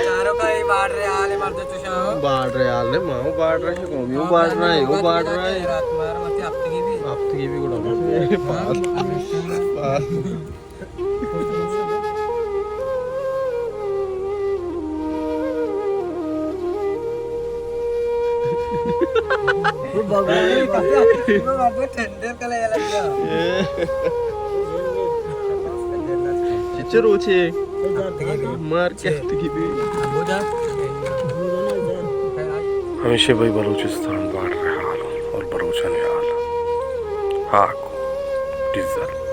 چاروں کا یہ بارڈر حال ہے، مردم چشاں۔ بارڈر حال ہے، ماں بارڈر ہے، قومی بارڈر ہے، وہ بارڈر ہے۔ رات مار مت ہفتگی بھی۔ ہفتگی بھی گڑا۔ چچو روچے مار کہتگی بھی۔ ہمیشہ بھائی بلوچستان بارڈر حال اور بلوچانی حال۔ ہاک، ڈیزل۔